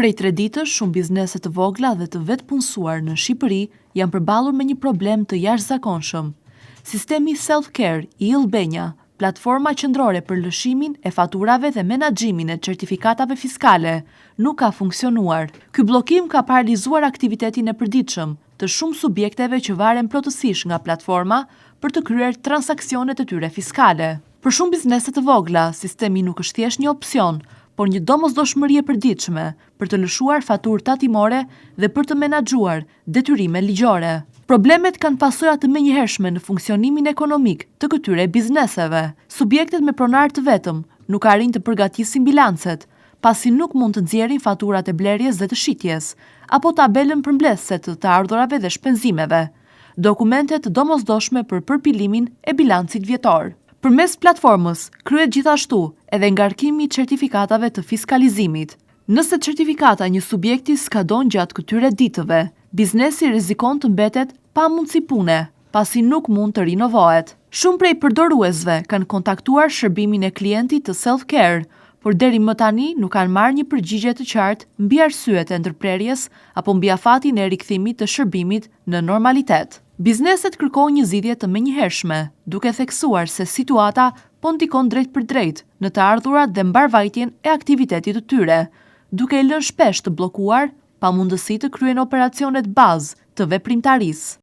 Prej tre ditësh, shumë biznese të vogla dhe të vetëpunësuar në Shqipëri janë përballur me një problem të jashtëzakonshëm. Sistemi Self-Care i e-Albania, platforma qendrore për lëshimin e faturave dhe menaxhimin e certifikatave fiskale, nuk ka funksionuar. Ky bllokim ka paralizuar aktivitetin e përditshëm të shumë subjekteve që varen plotësisht nga platforma për të kryer transaksionet e tyre fiskale. Për shumë biznese të vogla, sistemi nuk është thjesht një opsion, por një domosdoshmëri e përditshme për të lëshuar faturë tatimore dhe për të menaxhuar detyrime ligjore. Problemet kanë pasoja të menjëhershme në funksionimin ekonomik të këtyre bizneseve. Subjektet me pronar të vetëm nuk arrin të përgatisin bilancet, pasi nuk mund të nxjerrin faturat e blerjes dhe të shitjes, apo tabelën përmbledhëse të të ardhurave dhe shpenzimeve, dokumente të domosdoshme për përpilimin e bilancit vjetor. Përmes platformës kryet gjithashtu edhe ngarkimi i certifikatave të fiskalizimit. Nëse certifikata e një subjekti skadon gjatë këtyre ditëve, biznesi rrezikon të mbetet pa mundësi pune, pasi nuk mund të rinovohet. Shumë prej përdoruesve kanë kontaktuar shërbimin e klientit të Self-Care, por deri më tani nuk kanë marrë një përgjigje të qartë mbi arsyet e ndërprerjes apo mbi afatin e rikthimit të shërbimit në normalitet. Bizneset kërkojnë një zgjidhje të menjëhershme, duke theksuar se situata po ndikon drejtpërdrejt në të ardhurat dhe mbarvajtjen e aktivitetit të tyre, duke e lënë shpesh të bllokuar pa mundësi të kryejnë operacionet bazë të veprimtarisë.